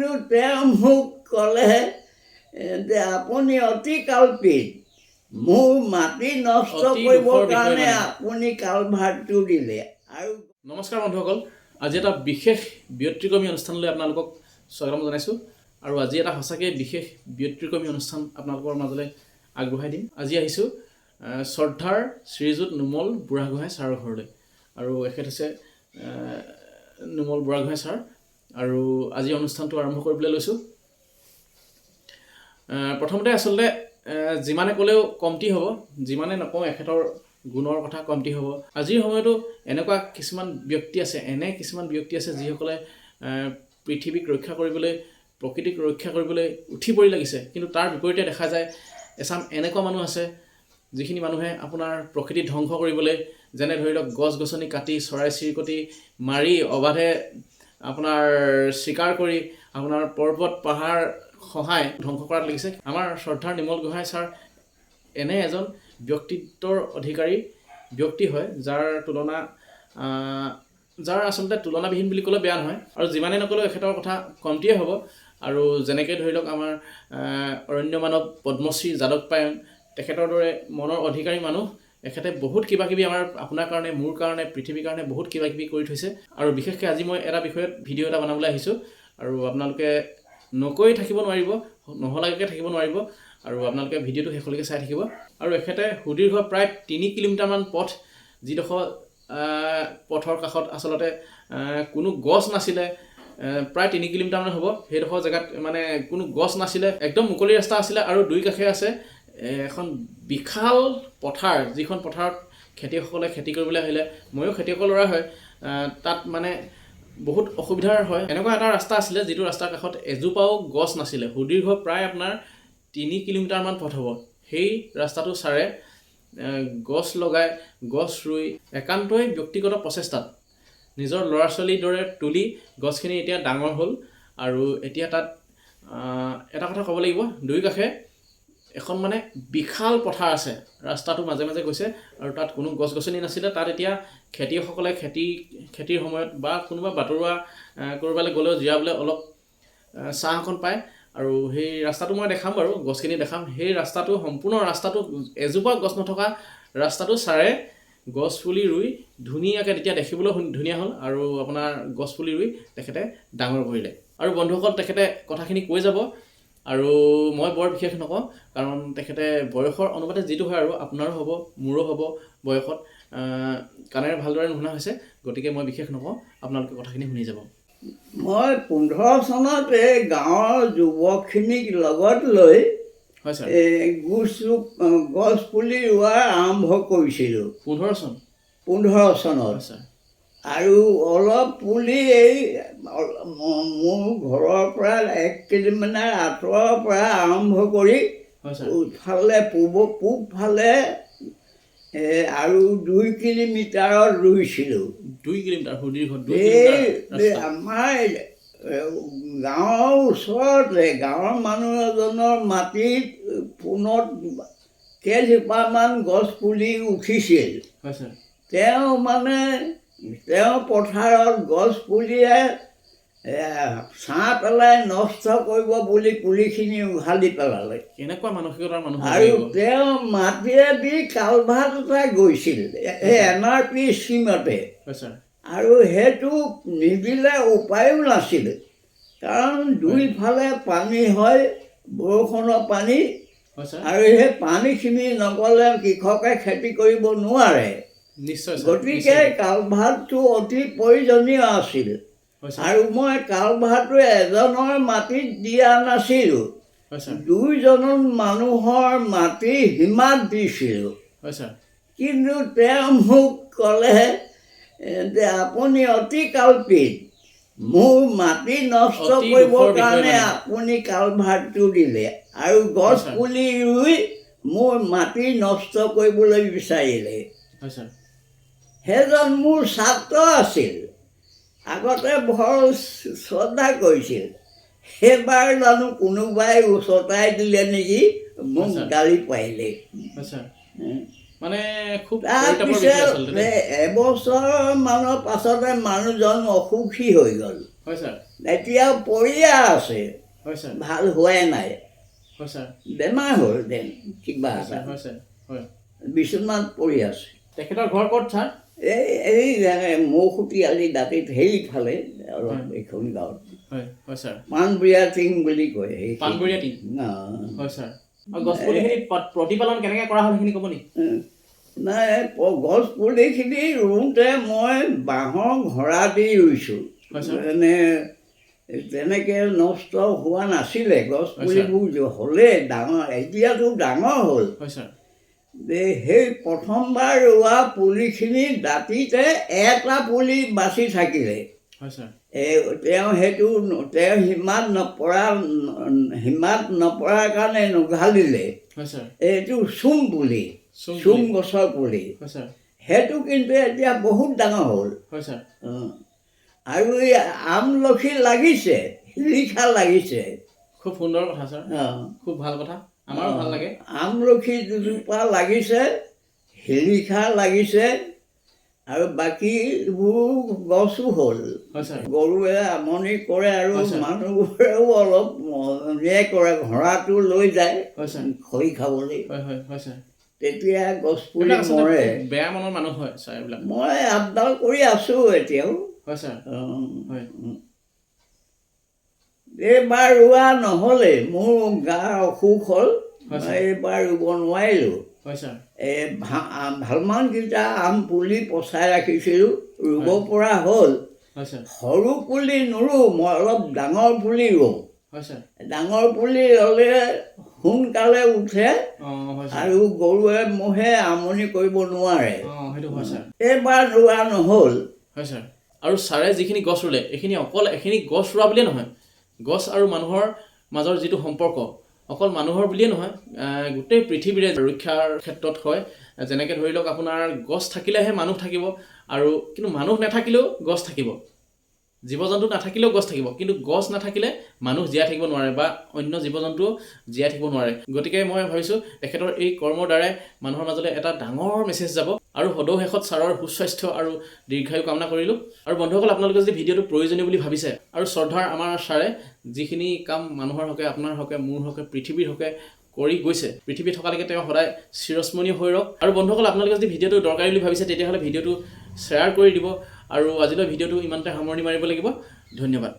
কিন্তু তেওঁ মোক ক'লে যে আপুনি অতি কাল্পিত, মোৰ মাটি নষ্ট অতি কৰিবৰ দুখৰ বিষয় কাৰণে মানে। আপুনি কালভাৰ্টটো দিলে আৰু নমস্কাৰ বন্ধুসকল, আজি এটা বিশেষ ব্যতিক্ৰমী অনুষ্ঠানলৈ আপোনালোকক স্বাগতম জনাইছোঁ। আৰু আজি এটা সঁচাকৈ বিশেষ ব্যতিক্ৰমী অনুষ্ঠান আপোনালোকৰ মাজলৈ আগবঢ়াই দিম। আজি আহিছোঁ শ্ৰদ্ধাৰ শ্ৰীযুত নোমল বুঢ়াগোহাঁই ছাৰৰ ঘৰলৈ আৰু এখেত হৈছে নোমল বুঢ়াগোহাঁই ছাৰ। আৰু আজি অনুষ্ঠানটো আৰম্ভ কৰিবলৈ লৈছোঁ। প্ৰথমতে আচলতে যিমানে ক'লেও কমটি হ'ব, যিমানে নকওঁ এখেতৰ গুণৰ কথা কমটি হ'ব। আজিৰ সময়তো এনেকুৱা কিছুমান ব্যক্তি আছে, এনে কিছুমান ব্যক্তি আছে যিসকলে পৃথিৱীক ৰক্ষা কৰিবলৈ, প্ৰকৃতিক ৰক্ষা কৰিবলৈ উঠি পৰি লাগিছে। কিন্তু তাৰ বিপৰীতে দেখা যায় এচাম এনেকুৱা মানুহ আছে যিখিনি মানুহে আপোনাৰ প্ৰকৃতি ধ্বংস কৰিবলৈ, যেনে ধৰি লওক গছ গছনি কাটি, চৰাই চিৰিকটি মাৰি, অবাধে আপোনাৰ চিকাৰ কৰি, আপোনাৰ পৰ্বত পাহাৰ খহাই ধ্বংস কৰাত লাগিছে। আমাৰ শ্ৰদ্ধাৰ নিৰ্মল গোহাঁই ছাৰ এনে এজন ব্যক্তিত্বৰ অধিকাৰী ব্যক্তি হয় যাৰ আচলতে তুলনাবিহীন বুলি ক'লে বেয়া নহয়। আৰু যিমানে নক'লেও এখেতৰ কথা কমটিয়ে হ'ব। আৰু যেনেকৈ ধৰি লওক আমাৰ অৰণ্য মানৱ পদ্মশ্ৰী যাদৱ পায়েং, তেখেতৰ দৰে মনৰ অধিকাৰী মানুহ এখেতে বহুত কিবা কিবি আমাৰ আপোনাৰ কাৰণে, মোৰ কাৰণে, পৃথিৱীৰ কাৰণে বহুত কিবা কিবি কৰি থৈছে। আৰু বিশেষকৈ আজি মই এটা বিষয়ত ভিডিঅ' এটা বনাবলৈ আহিছোঁ আৰু আপোনালোকে নকৈ থাকিব নোৱাৰিব, নহ'লাকৈ থাকিব নোৱাৰিব আৰু আপোনালোকে ভিডিঅ'টো শেষলৈকে চাই থাকিব। আৰু এখেতে সুদীৰ্ঘ প্ৰায় 3 কিলোমিটাৰমান পথ, যিডোখৰ পথৰ কাষত আচলতে কোনো গছ নাছিলে, প্ৰায় 3 কিলোমিটাৰমান হ'ব, সেইডোখৰ জেগাত মানে কোনো গছ নাছিলে, একদম মুকলি ৰাস্তা আছিলে আৰু দুই কাষে আছে এখন বিশাল পথাৰ, যিখন পথাৰত খেতিয়কসকলে খেতি কৰিবলৈ আহিলে, ময়ো খেতিয়কৰ ল'ৰা হয়, তাত মানে বহুত অসুবিধাৰ হয়। এনেকুৱা এটা ৰাস্তা আছিলে যিটো ৰাস্তাৰ কাষত এজোপাও গছ নাছিলে। সুদীৰ্ঘ প্ৰায় আপোনাৰ 3 কিলোমিটাৰমান পথ হ'ব। সেই ৰাস্তাটো ছাৰে গছ লগাই, গছ ৰুই একান্তই ব্যক্তিগত প্ৰচেষ্টাত নিজৰ ল'ৰা ছোৱালীৰ দৰে তুলি গছখিনি এতিয়া ডাঙৰ হ'ল। আৰু এতিয়া তাত এটা কথা ক'ব লাগিব, দুই কাষে এখন মানে বিশাল পথাৰ আছে, ৰাস্তাটো মাজে মাজে গৈছে আৰু তাত কোনো গছ গছনি নাছিলে। তাত এতিয়া খেতিয়কসকলে খেতিৰ সময়ত বা কোনোবা বাটৰুৱা ক'ৰবালৈ গ'লেও জিৰাবলৈ অলপ ছাঁ অকণ পায়। আৰু সেই ৰাস্তাটো মই দেখাম বাৰু, গছখিনি দেখাম। সেই ৰাস্তাটো, সম্পূৰ্ণ ৰাস্তাটো এজোপা গছ নথকা ৰাস্তাটো ছাৰে গছ পুলি ৰুই ধুনীয়াকৈ তেতিয়া দেখিবলৈ ধুনীয়া হ'ল আৰু আপোনাৰ গছ পুলি ৰুই তেখেতে ডাঙৰ কৰিলে। আৰু বন্ধুসকল, তেখেতে কথাখিনি কৈ যাব আৰু মই বৰ বিশেষ নকওঁ, কাৰণ তেখেতে বয়সৰ অনুপাতে যিটো হয় আৰু আপোনাৰো হ'ব, মোৰো হ'ব, বয়সত কাণেৰে ভালদৰে নুশুনা হৈছে। গতিকে মই বিশেষ নকওঁ, আপোনালোকে কথাখিনি শুনি যাব। মই 15 চনত এই গাঁৱৰ যুৱকখিনিক লগত লৈ হয় ছাৰ। এই গছ পুলি ৰোৱা আৰম্ভ কৰিছিলোঁ। 15 চন? 15 চনত। হয় ছাৰ। আৰু অলপ পুলি এই মোৰ ঘৰৰ পৰা 1 কিলোমিটাৰ আঁতৰৰ পৰা আৰম্ভ কৰি হয় ছাৰ। ইফালে পূবফালে আৰু 2 কিলোমিটাৰত ৰুইছিলোঁ। 2 কিলোমিটাৰ, সুদীৰ্ঘ দুই এই কিলোমিটাৰ ৰাস্তা। আমাৰ গাঁৱৰ ওচৰতে গাঁৱৰ মানুহ এজনৰ মাটিত পোনত কেইজোপামান গছ পুলি উঠিছিল। হয় ছাৰ। তেওঁ মানে তেওঁ পথাৰত গছ পুলিয়ে ছাঁ পেলাই নষ্ট কৰিব বুলি পুলিখিনি উঘালি পেলালে। কেনেকুৱা মানসিকতাৰ মানুহ হ'ব আৰু লাগিব! তেওঁ মাটিয়েদি কালভাৰ্ট এটা গৈছিল এই এনআৰপি স্কীমতে। হয় ছাৰ। আৰু সেইটো নিদিলে উপায়ো নাছিল, কাৰণ দুইফালে পানী হয়, বৰষুণৰ পানী। হয় ছাৰ। আৰু সেই পানীখিনি নগ'লে কৃষকে খেতি কৰিব নোৱাৰে। নিশ্চয় ছাৰ। গতিকে কালভাৰ্টটো অতি প্ৰয়োজনীয় আছিল। হয় ছাৰ। আৰু মই কালভাৰ্টটো এজনৰ মাটিত দিয়া নাছিলোঁ, হয় ছাৰ। দুইজন মানুহৰ মাটি সীমাত দিছিলোঁ। হয় ছাৰ। কিন্তু তেওঁ মোক ক'লে যে আপুনি অতি কাল্পিত, মোৰ মাটি নষ্ট অতি কৰিবৰ দুখৰ বিষয় কাৰণে মানে। আপুনি কালভাৰ্টটো দিলে আৰু গছ ছাৰ। পুলি ৰুই মোৰ মাটি নষ্ট কৰিবলৈ বিচাৰিলে। হয় ছাৰ। সেইজন মোৰ ছাত্ৰ আছিল, আগতে বৰ শ্ৰদ্ধা কৰিছিল। সেইবাৰ জানো কোনোবাই উচতাই দিলে নেকি, মোক গালি পাৰিলে। হয় ছাৰ, মানে খুব পৰিতাপৰ বিষয় তাৰপিছত আচলতে দেই। এবছৰ মানৰ পাছতে মানুহজন অসুখী হৈ গ'ল। হয় ছাৰ। এতিয়াও পৰিয়া আছে। হয় ছাৰ। ভাল হোৱাই নাই। হয় ছাৰ। বেমাৰ হ'ল যেন কিবা এটা। হয় ছাৰ, হয়। বিচনাত পৰি আছে। তেখেতৰ ঘৰ ক'ত ছাৰ? এই এই মৌসুঁতি আলি দাঁতিত সেইফালে অলপ এইখন গাঁৱত। হয় হয় ছাৰ। পাণবৰীয়া টিং বুলি কয়। পাণবৰীয়া টিং। হয় ছাৰ। আৰু গছ পুলিখিনি প্ৰতিপালন কেনেকৈ কৰা হ'ল সেইখিনি ক'ব নেকি? নাই, গছ পুলিখিনি ৰুওঁতে মই বাঁহৰ ঘৰা দি ৰুইছোঁ। মানে তেনেকৈ নষ্ট হোৱা নাছিলে গছ পুলিবোৰ, হ'লে ডাঙৰ, এতিয়াতো ডাঙৰ হ'ল। সেই প্ৰথমবাৰ ৰোৱা পুলিখিনি দাঁতিতে এটা পুলি বাচি থাকিলে। তেওঁ সেইটো তেওঁ সীমাত নপৰা, সীমাত নপৰাৰ কাৰণে নুঘালিলে। এইটো চুম পুলি, চুম গছৰ পুলি, সেইটো কিন্তু এতিয়া বহুত ডাঙৰ হ'ল। আৰু এই আমলখি লাগিছে, শিলিখা লাগিছে। খুব সুন্দৰ কথা ছাৰ, খুব ভাল কথা, আমাৰো ভাল লাগে। আমলখি দুজোপা লাগিছে, শিলিখা লাগিছে, আৰু বাকীবোৰ গছো হ'ল। গৰুৱে আমনি কৰে আৰু মানুহবোৰেও অলপ কৰে, ঘোঁৰাটো লৈ যায় খৰি খাবলৈ। তেতিয়া গছ পুলি মৰে। বেয়া মনৰ মানুহ হয় ছাৰ এইবিলাক। মই আপডাল কৰি আছোঁ এতিয়াও। এইবাৰ ৰোৱা নহ'লে মোৰ গাৰ অসুখ হ'ল, এইবাৰ ৰুব নোৱাৰিলোঁ। এই ভালমানকেইটা আম পুলি পচাই ৰাখিছিলোঁ, ৰুব পৰা হ'ল। সৰু পুলি নোৰোঁ মই, অলপ ডাঙৰ পুলি ৰুওঁ। ডাঙৰ পুলি ৰুলে সোনকালে উঠে আৰু গৰুৱে ম'হে আমনি কৰিব নোৱাৰে। এইবাৰ ৰোৱা নহ'ল। হয় ছাৰ। আৰু ছাৰে যিখিনি গছ ৰুলে, এইখিনি অকল এইখিনি গছ ৰোৱা বুলিয়ে নহয়, গছ আৰু মানুহৰ মাজৰ যিটো সম্পৰ্ক, অকল মানুহৰ বুলিয়ে নহয়, গোটেই পৃথিৱীৰে ৰক্ষাৰ ক্ষেত্ৰত হয়। যেনেকৈ ধৰি লওক আপোনাৰ গছ থাকিলেহে মানুহ থাকিব, আৰু কিন্তু মানুহ নাথাকিলেও গছ থাকিব, জীৱ জন্তু নাথাকিলেও গছ থাকিব, কিন্তু গছ নাথাকিলে মানুহ জীয়াই থাকিব নোৱাৰে বা অন্য জীৱ জন্তুও জীয়াই থাকিব নোৱাৰে। গতিকে মই ভাবিছোঁ তেখেতৰ এই কৰ্মৰ দ্বাৰাই মানুহৰ মাজলৈ এটা ডাঙৰ মেছেজ যাব। আৰু সদৌ শেষত ছাৰৰ সুস্বাস্থ্য আৰু দীৰ্ঘায়ু কামনা কৰিলোঁ। আৰু বন্ধুসকল, আপোনালোকে যদি ভিডিঅ'টো প্ৰয়োজনীয় বুলি ভাবিছে আৰু শ্ৰদ্ধাৰ আমাৰ ছাৰে যিখিনি কাম মানুহৰ হকে, আপোনাৰ হকে, মোৰ হকে, পৃথিৱীৰ হকে কৰি গৈছে, পৃথিৱী থকালৈকে তেওঁ সদায় চিৰস্মৰণীয় হৈ ৰওক। আৰু বন্ধুসকল, আপোনালোকে যদি ভিডিঅ'টো দৰকাৰী বুলি ভাবিছে তেতিয়াহ'লে ভিডিঅ'টো শ্বেয়াৰ কৰি দিব। আৰু আজিলৈ ভিডিঅ'টো ইমানতে সামৰণি মাৰিব লাগিব। ধন্যবাদ।